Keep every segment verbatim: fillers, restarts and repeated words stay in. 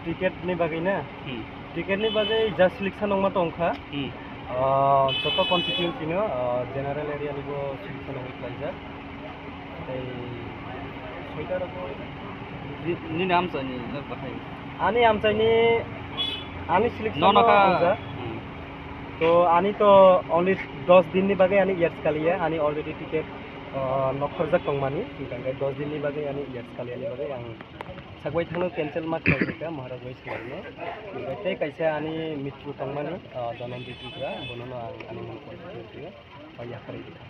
Ticket ni bagwi na? Hmm. Ticket ni bagwi just selection wngma tongkha. Hmm. Ah, joto constituency no, ah, general area ni bo selection wngwi khlaijak. Tei soita rok bo ni-, nini amchaini na bahai? Ani amchaini, ani selection no no kha. Wngjak. Hmm. To ani to only dos din ni bagwi ani yes kaliya, ani already ticket, ah, nokhorjak tongmani, hwnkhe dos din ni bagwi ani yes kaliya ni bagwi ang Sakwai thangno cancel ma khlai kha Maharaj Wai Singh no. Tei kaisa ani mitru tongmani, ah, Dhananjay Tripura, bono no ang ani mung constituency o, ah, yakarwi kha.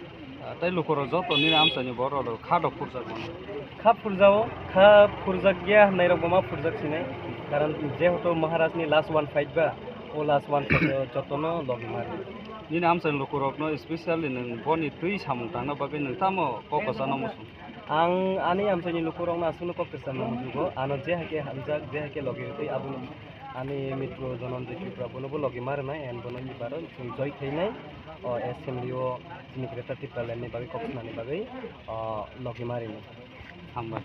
Ah, tei lukurok joto nini amchaini borok rok kha rok phurjak mano. Kha phurjao, kha phurjak ya hwnwi rok bo ma phurjak sinai. Karon jehetu Maharaj ni last one fight ba, o last one fight o jotono logi mari. Nini amchaini lukurokno specially nwng boni twi samung tangna bagwi nwng tamo kok kwchangno muchung? Ang ani amchaini lukurokno aswkno kok kwchangno muchungo, ano je hai khe hamjak, je hai khe logi rwtwi, abono ani mitru Dhananjay Tripura, bonobo logi ma rwnai, and bono ni baro chwng joi khainai, o assembly o chini Greater Tipraland ni bagwi kok swnani bagwi, o, logi ma rwnai. Hambai.